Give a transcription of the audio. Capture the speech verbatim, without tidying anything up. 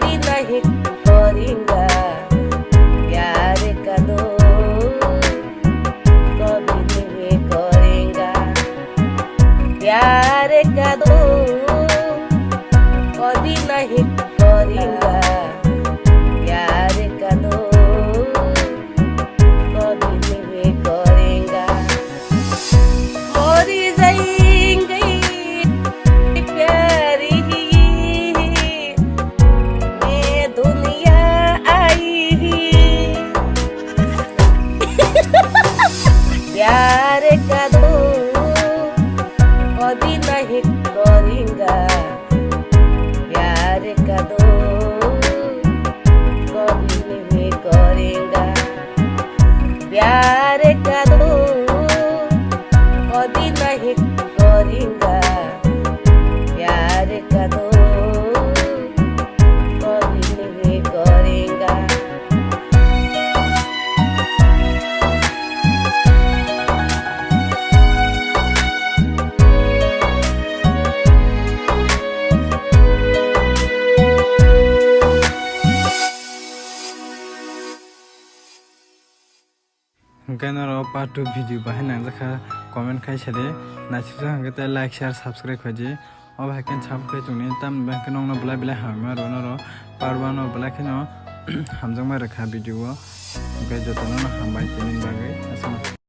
नहीं करेंगा प्यार का दो, कभी नहीं करेंगा प्यार का दो, कभी नहीं करेंगा प्यार का दो, कभी नहीं करेंगा। मर जाएंगे प्यार ही, मैं दुनिया आई ही। प्यार का दो कभी नहीं करेंगा, प्यार का दो कभी नहीं करेंगा। प्यार का दो कभी नहीं करेंगा, प्यार का दो कभी नहीं करेंगा। Hwnkhe norok part two video bahai nangjakha, comment khai sadi. Naisingsa hwnkhe tei like, share, subscribe khaidi. O bahai khe subscribe tongni, tamni bahai khe nokno belai belai hamya rw norok. Part one o belai kheno hamjakma rwkha video o. Hwnkhe jotono no hambai tini bagwi. Aswkno.